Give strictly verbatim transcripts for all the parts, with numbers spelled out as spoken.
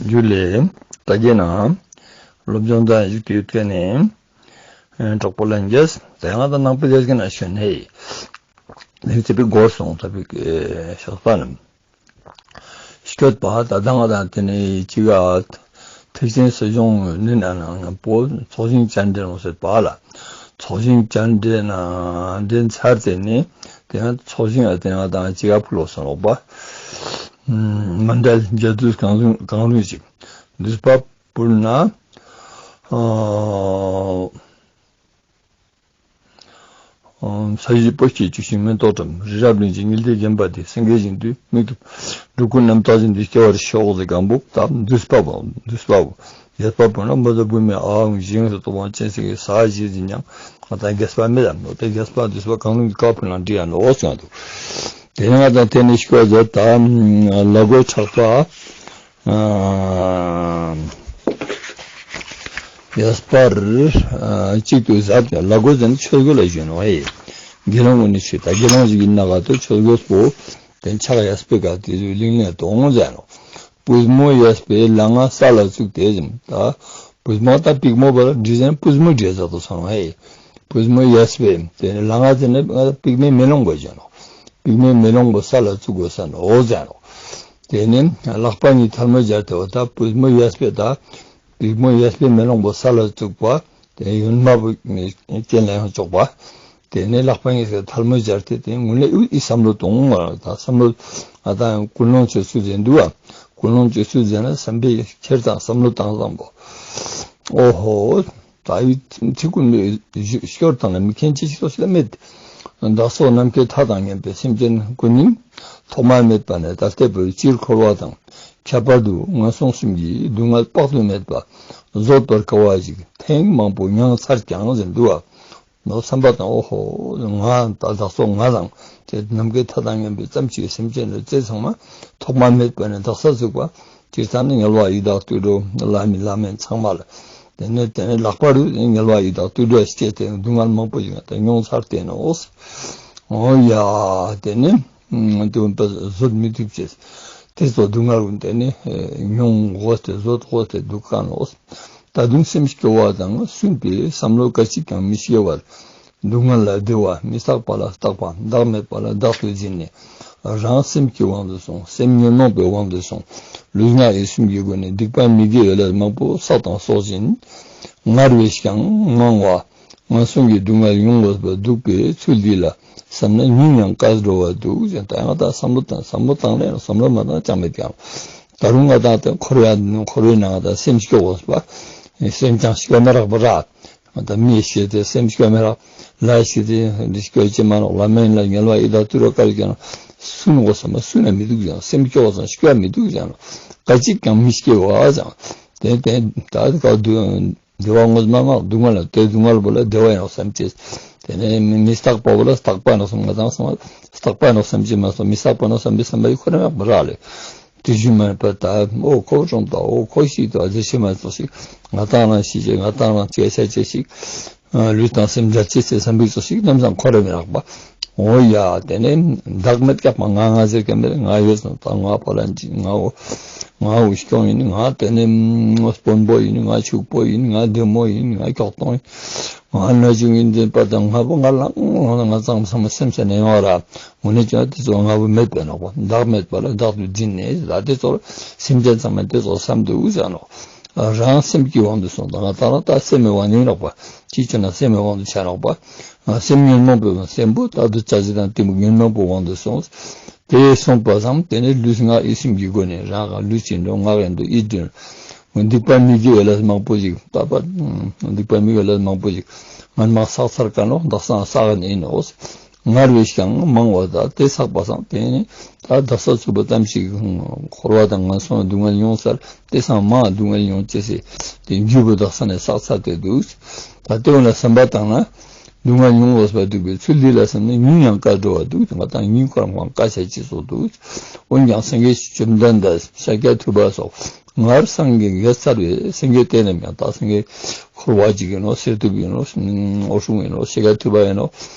ཇུ་ལེ། ད་གིན་ན་སློབ་སྦྱོང་དང་ཞུགས་ཏེ་ཡོད་མཁན་ནི་གྲོགས་པོ་ལྷན་རྒྱས། ད་ཡང་ད་ནང་པའི་ལས་ཀྱི་ན་ཞོན་ཧེ། ལེ་ཚེ་པའི་སྒོར་སོང་ཚ་པའི་ཤོག་པ་རྣམས། སྐྱོད་པ་ད་ལྟ་ང་དང་དེ་ནས་ཅི་ག་ཐེག་ཆེན་སྲིད་གཞུང་ནི་ན་ན་ང་པོ་ཚོགས་ཞིང་བཅར་འདྲེན་ལོ་ཟེར་པ་ལ། ཚོགས་ཞིང་བཅར་འདྲེན་ན་འདྲེན་ཚར་ཏེ་ནི་དེ་ཡང་ཚོགས་ཞིང་ཨ་དེ་ང་དང་ཅི་ག་ཕུལ་ལོ་སོང་ལོག་པ། མཎྜལ་རྒྱ་མཚོ་གང་རུང་གང་རུང་ཞིག་འདུས་པ་ཕུལ་ན། ས་གཞི་པོ་སྐྱེ་བཅུ་ཤིང་མེ་ཏོག་བཀྲམ། རི་རབ་གླིང་བཞི་ཉི་ཟླས་བརྒྱན་པ་དེ། སེང་གེ་བཞིན་དུ་མིག་ཏུ་སྤྲུལ་སྐུ་རྣམ་དག་བཞིན་དུ་སྐྱེ་བར་ཤོག་ཟེར་གང་པོ་ད་འདུས་པ་བོ་འདུས་པ་བོ་ཡས་པ་བོ་ན་མ་ད་བུད་མེད་ཨ་ཝང་ཞིང་སུ་ཏོ་བང་ཅན་སེང་གེ་ས་གཞི་ཟིན་ཡང་ང་དང་རྒྱས་པ་མེད་དམ་ནོ། དེ་རྒྱས་པ་འདུས་པ་གང་རུང་གི་བཀའ་ཕུལ་ན་འགྲིག་ཡ་ནོ་འོ་ཟེར་ཡང་འདུག། དེ་ནི་ང་དང་དེ་ནི་ཤོ་ཟེར་ད་ལ་གོ་ཆགས་པ། ཡས་པར་གཅིག་ཏུ་ཟབ་ལ་གོ་ཟེར་ན་ཆོས་གོས་ལ་ཞོན་ནོ་ཧེ། དགེ་སློང་གུན་ནི་ཆོས་ད་དགེ་སློང་ཞིག་ཡིན་ན་ག་ཏོ་ཆོས་གོས་པོ་དེ་ཕྱག་གཡས་པའི་ག་དེ་ལིང་ནེ་དོང་ཟེར་ནོ། པུས་མོ་གཡས་པའི་ལ་ང་ས་ལ་བཙུགས་ཏེ་ཟེར་ད། པུས་མོ་ད་པིག་མོ་བར་འདྲི་ཟེར་པུས་མོ་འདྲེ་ཟེར་དོ་སོང་ནོ་ཧེ། པུས་མོ་གཡས་པའི་དེ་ནི་ལ་ང་ཟེར་ནི་པིག་མའི་མེ་ལོང་གོས་ཞོན་ནོ། པིག་མའི་མེ་ལོང་པོ་ས་ལ་བཙུགས་དགོས་ས་ནོ་འོ་ཟེར་ནོ། དེ་ནས་ལག་པ་གཉིས་ཐལ་མོ་སྦྱར་ཏེ་བ་ད་པུས་མོ་གཡས་པའི་ད་པིག་མོ་གཡས་པའི་མེ་ལོང་པོ་ས་ལ་བཙུགས་པ། དེ་ཡུན་མ་བུ་སྐྱེན་ལ་ཡང་ཆོག་པ། དེ་ནས་ལག་པ་གཉིས་ཀྱི་ཐལ་མོ་སྦྱར་ཏེ་དེ་ངུ་ལེ་ཨུ་ཨི་བསམ་བློ་གཏོང་བ་ད་བསམ་བློ་ང་དང་ཀུན་སློང་ཆོས་ཚུལ་ཟེར་འདུག་བ། ཀུན་སློང་ཆོས་ཚུལ་ཟེར་ན་བསམ་པའི་ཁྱེར་དང་བསམ་བློ་བཏང་བཏང་པོ། ཨོ་ཧོ། ད་ཡི་ཚིག་ཀུན་ནས་ཤོར་དང་ལ་མི་མཁན་ཅི་ཞིག་སོགས་ཤིག་ལ་མེད། བདག་སོགས་ནམ་མཁའི་མཐའ་དང་མཉམ་པའི་སེམས་ཅན་ཀུན་ནི་ཐོག་མ་མེད་པ་ནས་ད་ལྟའི་བར་སྤྱིར་འཁོར་བ་དང་ཁྱད་པར་དུ་ངན་སོང་གསུམ་གྱི་སྡུག་བསྔལ་དཔག་ཏུ་མེད་པ་བཟོད་པར་དཀའ་བ་ཞིག་ཐེངས་མང་པོ་མྱོང་ཚར་ཀྱང་ཟེར་འདུག་བ། ནོ་བསམ་པ་དང་ཨོ་ཧོ་ང་ད་བདག་སོགས་ང་དང་དེ་ནམ་མཁའི་མཐའ་དང་མཉམ་པའི་ཙམ་ཅིག་སེམས་ཅན་ལ་ཚེ་ཚང་མ་ཐོག་མ་མེད་པ་ནས་བདག་ས་ཚུགས་པ། སྤྱིར་བཏང་ནི་དམྱལ་བ་ཡི་དྭགས་དུད་འགྲོ་ལྷ་མི་ལྷ་མིན་ཚང་མ་ལ། དེ་ནས་དེ་ནས་ལྷག་པར་དུ་དམྱལ་བ་ཡི་དྭགས་དུད་འགྲོ་སྐྱེས་ཏེ་སྡུག་བསྔལ་མང་པོ་ཞིག་ང་དང་མྱོང་ཚར་ཏེ་ནོ། འོ་ཡ་དེ་ནས་དེ་བོ་བཟོད་མི་ཐུབ་ཅེས། དེ་ཚོ་སྡུག་བསྔལ་ཀུན་དེ་ནས་མྱོང་དགོས་ཏེ་བཟོད་དགོས་ཏེ་འདུག་ག་ནོ། ད་དུང་སེམས་སྐྱོ་བ་དང་སུན་པའི་བསམ་བློ་སྐད་ཅིག་ཀྱང་མི་སྐྱེ་བར། སྡུག་བསྔལ་ལས་བདེ་བ་མི་རྟག་པ་ལ་རྟག་པ་བདག་མེད་པ་ལ་བདག་ཏུ་འཛིན་ནས། རང་སེམས་ཀྱི་དབང་དུ་སོང་སེམས་ཉོན་མོངས་པའི་དབང་དུ་སོང་ལུས་ངག་ཡིད་གསུམ་གྱི་སྒོ་ནས་སྡིག་པ་མི་དགེ་བའི་ལས་མང་པོ་བསགས་དང་གསོག་བཞིན། སྔར་བས་ཀྱང་མང་བ་ངན་སོང་གི་སྡུག་བསྔལ་མྱོང་དགོས་པར་འདུག་པའི་ཚུལ་འདི་ལ་བསམ་ན་ཉིན་ཡང་སྐལ་འགྲོ་བར་འདུག་ཅེས་ད་ཡང་ད་བསམ་བློ་བཏང་བསམ་བློ་བཏང་ལས་བསམ་བློ་མ་བཏང་ཅང་མེད་ཀྱང་། ད་རུང་ང་དང་དེ་འཁོར་བའི་འཁོར་བའི་ནང་ད་སེམས་སྐྱོ་དགོས་པ། སེམས་ཀྱང་སྐྱོ་མི་རག་པ་ར། ད་མི་ཤི་སྟེ་སེམས་སྐྱོ་མི་རག་ལྷ་ཤི་སྟེ་འདི་སྐྱོ་ཅི་མ་ནོག་ལྷ་མ་ཡིན་ལ་དམྱལ་བ་ཡི་དྭགས་དུད་འགྲོ་ག་རུ་ཀྱང་སུན་དགོས་བསམ་པ་སུན་ན་མི་འདུག་ཀྱང་སེམས་སྐྱོ་བ་སང་སྐྱོ་མི་འདུག་ཀྱང་སྐད་ཅིག་ཀྱང་མི་སྐྱེ་བ་ཀྱང་དེ་དེ་ད་ག་དུ། བདེ་བ་ངོ་མ་མ་སྡུག་བསྔལ་ལ་དེ་སྡུག་བསྔལ་བོ་ལ་བདེ་བ་ཡིན་ནོག་བསམ་ཅེས། དེ་ནས་མི་རྟག་པ་བོ་ལ་རྟག་པ་ཡིན་ནོག་བསམ་ང་དང་བསམ་རྟག་པ་ཡིན་ནོག་བསམ་ཅེས་མ་སོང་མི་རྟག་པ་ནོག་བསམ་པའི་བསམ་པ་ཡི་ཁོ་རང་མེད་པ་རག་ལས། དུས་རྒྱུན་མ་ཡིན་པ་ད་ཨོ་ཁོ་བོ་ཀྲོང་ད་ཨོ་ཁོ་ཤི་ད་ཟེར་ཤེས་མ་ཙོགས་ཤིག་ང་དང་རང་ཤི་ཅེས་ང་དང་རང་སྐྱེ་ས་ཅེས་ཤིག་ལུས་དང་སེམས་འབྲལ་ཅེས་ཟེར་བསམ་པའི་ཙོགས་ཤིག་ནམ་སང་ཁོ་རང་མི་རག་པ། འོ་ཡ་དེ་ནས་བདག་མེད་སྐྱག་པ་ང་ང་ཟེར་མཁན་མེད་ང་ཡོད་སོང་ད་ང་ཕ་ལ་ཅི་ང་འོ། ང་འུ་སྐྱོང་ཡིན། ང་དེ་ནས་དཔོན་པོ་ཡིན། ང་ཕྱུག་པོ་ཡིན། ང་བདེ་མོ་ཡིན། ང་ཀྱོག་གཏོང་ཡིན། ང་ན་ཆུང་ཡིན་ཟེར་པ་དང་ང་བོ་ང་ལང་ལང་ང་ཚང་མ་སེམས་ས་ནས་ཡོང་བ་ར། དངོས་གནས་ཀྱང་དེ་ཚོ་ང་བོ་མེད་པའི་ནོག་པ། བདག་མེད་པ་ལ་བདག་ཏུ་འཛིན་ནས་ལ་དེ་ཚོར་སེམས་ཅན་ཚང་མ་དེ་ཚོ་བསམ་དུ་ཟེར་ནོག་རང་སེམས་ཀྱི་དབང་དུ་སོང་ད་ང་ད་རང་ད་སེམས་མི་དབང་ཡིན་ནོག་པ། ཅི་བྱས་ན་སེམས་མི་དབང་དུ་ཆ་ནོག་པ། སེམས་ཉོན་མོངས་པའི་སེམས་པོ་ད་དུ་ཅ་ཟི་དང་གཏི་མུག་ཉོན་མོངས་པའི་དབང་དུ་སོང་། དེ་སོང་པ་སང་དེ་ནས་ལུས་ངག་ཡིད་གསུམ་གྱི་སྒོ་ནས་རང་ག་ལུས་ཡིན་འགྲོ་ངག་ཡིན་འགྲོ་ཡིད་ཡིན་འགྲོ། སྡིག་པ་མི་དགེ་བའི་ལས་མང་པོ་ཞིག་ད་པ། སྡིག་པ་མི་དགེ་བའི་ལས་མང་པོ་ཞིག་སྔན་མ་བསགས་ཚར་ཀ་ནོག་དག་སང་བསགས་ནས་ཡིན་ནོག་སྔར་བས་ཀྱང་མང་བ་ད་དེ་བསགས་པ་སང་དེ་ནས་ད་དག་ས་ཚུགས་པ་ཙམ་ཞིག་འཁོར་བ་དང་ངན་སོང་སྡུག་བསྔལ་མྱོང་ཚར་དེ་སང་མང་སྡུག་བསྔལ་མྱོང་ཅེས་སི་དེ་རྒྱུ་བོ་དག་ས་ནས་བསགས་ཚར་ཏེ་འདུག་ད་དེ་འོ་ན་བསམ་པ་བཏང་ན། སྡུག་བསྔལ་མྱོང་དགོས་པ་འདུག་པའི་ཚུལ་འདི་ལ་བསམ་ནས་ཉིན་ཡང་སྐལ་འགྲོ་བ་འདུག་ང་དང་ཉིན་ཁོ་རང་ཁོ་རང་སྐལ་ཆ་ཅི་སོགས་འདུག་འོན་ཀྱང་སངས་རྒྱས་བཅོམ་ལྡན་འདས་ཤཱཀྱ་ཐུབ་པ་སོགས་སྔར་སངས་རྒྱས་ཡོད་ཚར་བའི་སངས་རྒྱས་དེ་རྣམས་ཀྱང་ད་སངས་རྒྱས་འཁོར་བ་ཅིག་ཡིན་ནོ་གསེར་ཐུབ་ཡིན་ནོ་འོད་སྲུང་ཡིན་ནོ་ཤཱཀྱ་ཐུབ་པ་ཡིན་ནོ་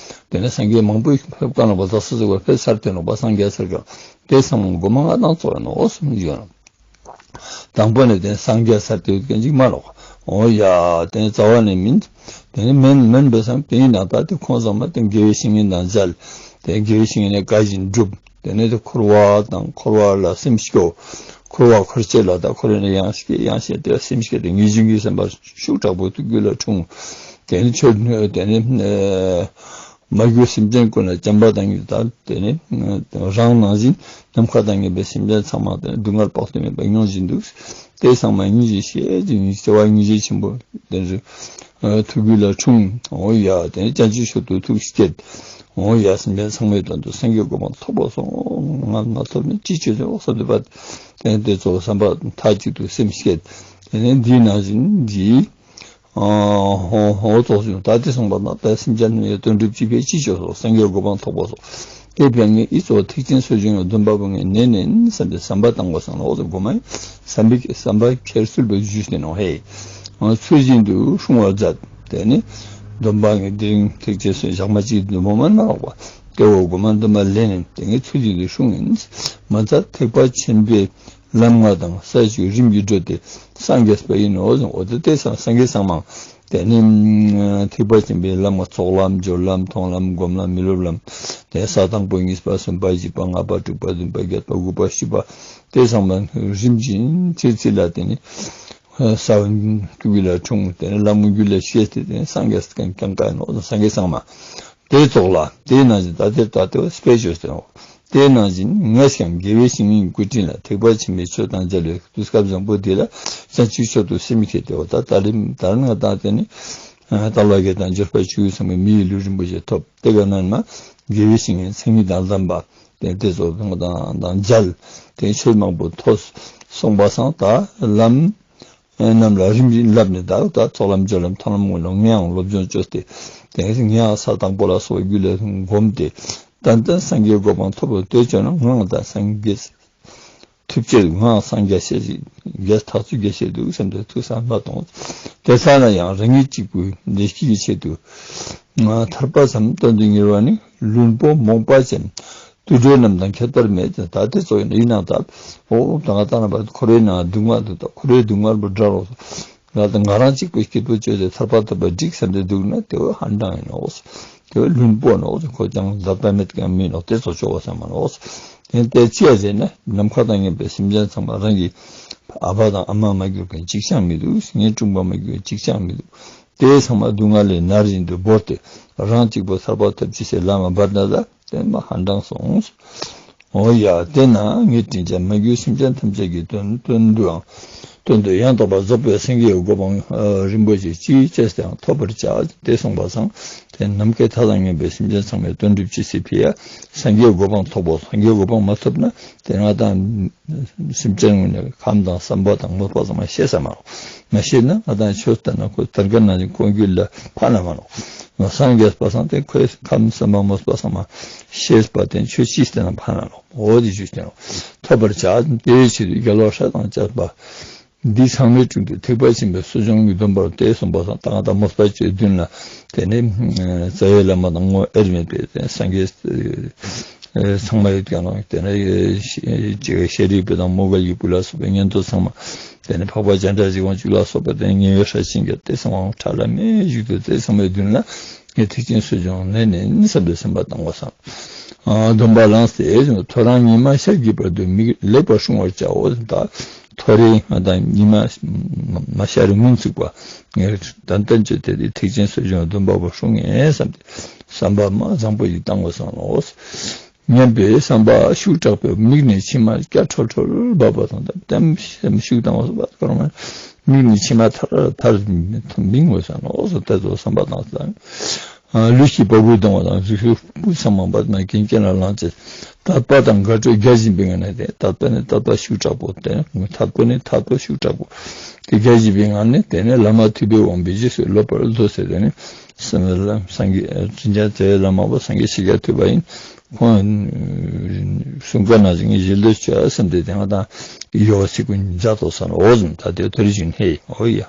དེ་ནས་སངས་རྒྱས་མང་པོ་ཕེབས་ཀ་ནོག་པ་དག་ས་ཚུགས་པ་ཕེབས་ཚར་ཏེ་ནོག་པ་སངས་རྒྱས་ཚར་ཀ་དེ་ཚང་མ་མགོ་མ་ང་དང་གཙོ་ཡིན་ནོ་གསུངས་ཡོད་ནོ། ད་ དང་པོ་ནེ་དེ་སངས་རྒྱས་ས་དེ་ཡོད་ཁན་ཅིག་མ་ནོག། འོ་ཡ་དེ་རྩ་བ་ནེ་མིན། དེ་ནེ་མེན་མེན་པ་སང་དེ་ཡིན་ན་ད་དེ་ཁོང་ཚང་མ་དེ་དགེ་བའི་བཤེས་གཉེན་དང་མཇལ། དེ་དགེ་བའི་བཤེས་གཉེན་ནི་བཀའ་བཞིན་སྒྲུབ། དེ་ནེ་དེ་འཁོར་བ་དང་འཁོར་བ་ལ་སེམས་སྐྱོ། འཁོར་བ་འཁོར་བྱེད་ལ་དང་འཁོར་བའི་ཡང་ཤེས་ཡང་ཤེས་དེ་སེམས་སྐྱོ་དེ་ངེས་འབྱུང་གི་སེམས་པ་ཤུགས་དྲག་པོ་ཐུགས་རྒྱུད་ལ་འཁྲུངས། དེ་ནེ་ཆོས་དེ་ནེ་མ་གྱུར་སེམས་ཅན་ཀུན་ལ་བྱམས་པ་དང་ནི་དང་དེ་ནེ་རང་ནང་བཞིན་ནམ་མཁའ་དང་མཉམ་པའི་སེམས་ཅན་ཚང་མ་དེ་ནེ་སྡུག་བསྔལ་དཔག་ཏུ་མེད་པ་མྱོང་བཞིན་འདུག། དེ་ཚང་མ་སྙིང་རྗེ་ཤེས་ཀྱི་ནི་བྱ་བ་སྙིང་རྗེ་ཆེན་པོ་དེ་ནེ་ཐུགས་རྒྱུད་ལ་འཁྲུངས། འོ་ཡ་དེ་ནེ་བྱང་ཆུབ་མཆོག་ཏུ་ཐུགས་བསྐྱེད། འོ་ཡ་སེམས་ཅན་ཚང་མའི་དོན་དུ་སངས་རྒྱས་གོ་འཕང་ཐོབ་པ་སོང་། ང་མ་ཐོབ་ན་ཅི་བྱེད་ཟེར་འོ་བསམ་པ་དེ་ནེ་དེ་ཚོ་བསམ་པ་མཐའ་གཅིག་ཏུ་སེམས་བསྐྱེད། དེ་ནེ་འདི་ནང་བཞིན་འདི། ཨ་ཧོ་ཧོ་ཙོགས་བྱུང་། ད་དེ་སོང་པ་ན་ད་སེམས་ཅན་ནི་དོན་འགྲུབ་ཅི་ཕིའ་ཅི་ཅོ་སོང་སངས་རྒྱས་གོ་འཕང་ཐོབ་པ་སོང་། དེ་ཕིའ་ངས་ཨི་ཙོགས་ཐེག་ཆེན་སྲོལ་འབྱུང་གི་སྡོམ་པ་པོ་ངས་ནན་ནན་བསམ་པའི་བསམ་པ་བཏང་དགོས་སོང་ན་འོ་ཙོགས་གོ་མ་ཡིན། བསམ་པའི་བསམ་པ་ཁྱེར་ཚུལ་པོ་ཞུས་ཏེ་ནོ་ཧེ། ཚུལ་བཞིན་དུ་སྲུང་བར་མཛད། དེ་ནི་སྡོམ་པ་ངས་དེ་རིང་ཐེག་ཆེན་སྲོལ་ཞག་མ་གཅིག་སྡོམ་པ་མ་ནོག་པ། དེ་འོ་གོ་མ་སྡོམ་པ་ལེན་ནན་དེ་ངས་ཚུལ་བཞིན་དུ་སྲུང་ཡིན། མ་མཛད་ཐེག་པ་ཆེན་པོའི་ལམ་ལྔ་དང་ས་བཅུ་རིམ་གྱིས་བགྲོད་དེ་སངས་རྒྱས་པ་ཡིན་ནོ་གསུངས། འོ་དེ་དེ་སང་སངས་རྒྱས་སང་མ་དེ་ནི་ཐེག་པ་ཆེན་པོའི་ལམ་ལྔ་ཚོགས་ལམ་སྦྱོར་ལམ་མཐོང་ལམ་སྒོམ་ལམ་མི་སློབ་ལམ་དེ་ས་དང་པོ་གཉིས་པ་གསུམ་པ་བཞི་པ་ལྔ་པ་དྲུག་པ་བདུན་པ་བརྒྱད་པ་དགུ་པ་བཅུ་པ་དེ་སང་མ་རིམ་གྱིས་ཚེ་ཚེ་ལ་དེ་ནི་ས་བོན་ཐུགས་རྒྱུད་ལ་འཁྲུངས་དེ་ནི་ལམ་རྒྱུད་ལ་སྐྱེས་ཏེ་དེ་ནི་སངས་རྒྱས་སྐྱེ་ཀྱང་ཀ་ནོ་སངས་རྒྱས་སང་མ། དེ་ཙོགས་ལ་དེ་ནང་བཞིན་ད་དེ་ད་དེ་སྤེ་ཆོས་ཟེར་རོ། དེ་ནང་བཞིན་ངས་ཀྱང་དགེ་བའི་བཤེས་གཉེན་སྐུ་དྲིན་ལ་ཐེག་པ་ཆེན་པོའི་ཆོས་དང་མཇལ་བའི་དུས་སྐབས་བཟང་པོ་འདི་ལ་བྱང་ཆུབ་མཆོག་ཏུ་སེམས་བསྐྱེད་དེ་འོ་ད་ད་རིམ་ད་རིམ་ང་དང་དེ་ནི་དལ་བ་བརྒྱད་དང་འབྱོར་པ་བཅུ་ཚང་བའི་མི་ཡི་ལུས་རིན་པོ་ཆེ་ཐོབ། དེ་ག་ནང་མ་དགེ་བའི་བཤེས་གཉེན་མཚན་ཉིད་དང་ལྡན་པ་དེ་དེ་ཙོགས་ང་དང་དང་མཇལ་དེ་ཆོས་མང་པོ་ཐོས་སོང་པ་སང་ད་ལམ། རྣམས་ལ་རིམ་བཞིན་བསླབས་ནས་ད་ད་ཚོགས་ལམ་སྦྱོར་ལམ་མཐོང་ལམ་སྔོན་ལ་ངས་ཡང་སློབ་སྦྱོང་བཅོས་ཏེ་དེ་ངས་ཡང་ས་དང་པོ་ལ་སོགས་རྒྱུད་ལ་བསྒོམས་ཏེ་ཏན་ཏན་སངས་རྒྱས་གོ་འཕང་ཐོབ་པར་འདོད་ཀྱང་ན་ངའང་ད་སངས་རྒྱས་ཐུབ་ཅེས་ངའང་སངས་རྒྱས་ཤེས་རྒྱས་ཐག་ཆོད་རྒྱས་ཤེས་འདུག་སེམས་དེ་ཐུགས་བསམ་མ་གཏོང་། དེ་ས་ན་ཡང་རང་ཉིད་གཅིག་པུའི་བདེ་སྐྱིད་ཀྱི་ཆེད་དུ་ཐར་པ་བསམ་དོན་དུ་གཉེར་བ་ནི་བླུན་པོ་རྨོངས་པ་ཅན། དུད་འགྲོ་རྣམས་དང་ཁྱད་པར་མེད་ཅེས་ད་དེ་ཚོ་ཡིན་ན་ད་འོ་ད་ང་ད་ན་པ་འཁོར་བའི་ནང་སྡུག་བསྔལ་འདུག་ད་འཁོར་བའི་སྡུག་བསྔལ་པོ་དྲག་རོགས་ང་ད་ང་རང་གཅིག་པུ་སྐྱིད་པོ་བཅོས་ཏེ་ཐར་པ་ཐོབ་པ་འགྲིག་བསམ་སྟེ་འདུག་ན་དེ་བོ་ཧན་ཏང་ཡིན་ནོག་དེ་བོ་བླུན་པོ་ནོག་ཁོ་ཀྱང་ཛད་པ་མེད་ཀྱང་མིན་ནོག་དེ་ཚོ་ཆོག་པ་བསམ་མ་ནོག་དེ་ལྟས་ཅི་ཡ་ཟེར་ན་ནམ་མཁའ་དང་མཉམ་པའི་སེམས་ཅན་ཚང་མ་རང་གི་ཨ་ཕ་དང་ཨ་མ་མ་གྱུར་མཁན་གཅིག་ཀྱང་མི་འདུག་ངའི་སྲུང་མ་མ་གྱུར་མཁན་གཅིག་ཀྱང་མི་འདུག་དེ་ཚང་མ་སྡུག་བསྔལ་ལས་མནར་བཞིན་དུ་བོར་ཏེ་རང་གཅིག་པུ་ཐར་པ་ཐོབ་ཅི་ཟེར་ལམ་མ་བར་ན་ད་དེ་མ་ཧན་ཏང་སོང་། འོ་ཡ་དེ་ན་ངས་དྲིན་ཅན་མ་གྱུར་སེམས་ཅན་ཐམས་ཅད་ཀྱི་དོན་དོན་དུའང་དོན་དུ་ཡང་དག་པར་རྫོགས་པའི་སངས་རྒྱས་གོ་འཕང་རིན་པོ་ཆེ་ཅིའི་ཕྱིར་དུའང་ཐོབ་པར་བྱ་སྟེ་གསུངས་པ་སང་དེ་ནམ་མཁའི་མཐའ་དང་མཉམ་པའི་སེམས་ཅན་ཚང་མའི་དོན་འགྲུབ་ཅི་སྲིད་ཕི་ཡ་སངས་རྒྱས་གོ་འཕང་ཐོབ་བོ་སངས་རྒྱས་གོ་འཕང་མ་ཐོབ་ན་དེ་ང་དང་སེམས་ཅན་ངོས་ནས་ཁམས་དང་བསམ་པ་དང་མོས་པ་ཚང་མ་ཤེས་ས་མ་རོགས། མ་ཤེས་ན་ང་དང་ཆོས་ལྟར་ན་ཁོ་དར་ག་ན་ཅིག་ཁོང་རྒྱུད་ལ་ཕན་ན་མ་རོགས། སངས་རྒྱས་པ་སང་དེ་ཁོའི་ཁམས་བསམ་པ་མོས་པ་ཚང་མ་ཤེས་པ་དེ་ཆོས་ཅིས་བསྟན་ན་ཕན་ན་རོགས། འོ་དེ་ཆོས་བསྟན་རོགས། ཐོབ་པར་བྱ། དེའི་ཕྱིར་དུ་རྒྱལ་བ་སྲས་དང་བཅས་པ་འདི་ཚང་མའི་དྲུང་དུ་ཐེག་པ་ཆེན་པོའི་སྲོལ་འབྱུང་གི་སྡོམ་པར་དེ་གསུངས་པ་སང་ད་ང་དང་མོས་པ་བཅོས་བདུན་ལ་དེ་ནི་རྩ་བའི་བླ་མ་དང་ངོ་དབྱེར་མེད་པའི་སངས་རྒྱས་ཚང་མ་ཡོད་ཀྱང་རུང་དེ་ནས་ཤེས་རིག་པ་དང་མོའུ་འགལ་གྱི་བུ་ལ་སོགས་པའི་ཉན་ཐོས་ཚང་མ་དེ་ནས་འཕགས་པ་སྤྱན་རས་གཟིགས་དབང་ཕྱུག་ལ་སོགས་པ་དེ་ནས་མཉན་ཡོད་སྲས་ཆེན་བརྒྱད་དེ་ཚང་མ་ཁྲ་ལམ་མེ་བཞུགས་ཏེ་དེ་ཚང་མའི་མདུན་ལ་ངས་ཐེག་ཆེན་སྲོལ་འབྱུང་ནན་ནན་བསམ་པའི་སེམས་པ་བཏང་བ་སང་སྡོམ་པ་བླངས་ཏེ་ཐོ་རངས་ཉི་མ་ཤར་གྱི་བར་དུ་མིག་ལེགས་པར་བསྲུང་བར་བྱའོ། ད་ཐོ་རེངས་དང་ཉི་མ་མ་ཤར་རི་སྔོན་ཚུགས་པ་ངས་ཏན་ཏན་བྱས་ཏེ་ཐེག་ཆེན་སྲོལ་འབྱུང་སྡོམ་པ་པོ་སྲུང་ངེས་བསམ་སྟེ་བསམ་པ་མ་བཟང་པོ་ཞིག་བཏང་བ་སང་ལོ། སྙམ་པའི་བསམ་པ་ཤུགས་དྲག་པོས་མིག་ནས་མཆི་མ་སྐྱ་ཁྲོལ་ཁྲོལ་འབབ་པ་དང་ལྟ་སེམས་ཤུགས་བཏང་བ་སོགས་པ་ཁོ་རང་མིག་ནས་མཆི་མ་ཐར་ཐར་འབིང་བ་སང་ལོ། སོ་ལྟ་ཚོ་བསམ་པ་བཏང་སང་། ལུས་ཀྱི་བ་སྤུ་ལྡང་བ་དང་གཟུགས་ཤུགས་སྤུ་ཚང་མ་བར་མ་གིན་གྱེན་ལ་ལངས་ཏེ་དད་པ་དང་དགའ་སྤྲོ་རྒྱས་བཞིན་པའི་ངང་ནས་དེ་དད་པ་ནི་དད་པ་ཤུགས་དྲག་པོ་དེ་ཐད་པ་ནི་ཐད་པ་ཤུགས་དྲག་པོ་དེ་རྒྱས་བཞིན་པའི་ངང་ནས་དེ་ནས་བླ་མ་ཐུབ་པའི་དབང་པོས་རྗེས་སུ་སློབ་པར་མཛོད་ཟེར་དེ་ནི་སངས་རྒྱས་དྲིན་ཅན་རྩ་བའི་བླ་མ་པོ་སངས་རྒྱས་ཤཱཀྱ་ཐུབ་པ་ཡིན། ཁོང་གསུང་བཀའ་ནང་བཞིན་ངས་ཞལ་འདོན་བྱ་བསམ་སྟེ་དེ་ང་དང་ཡོ་ཚིག་ཀུན་མཛད་དོ་སང་འོ་ཟུམ་ད་དེ་ཐོ་རེངས་ཧེ་འོ་ཡ།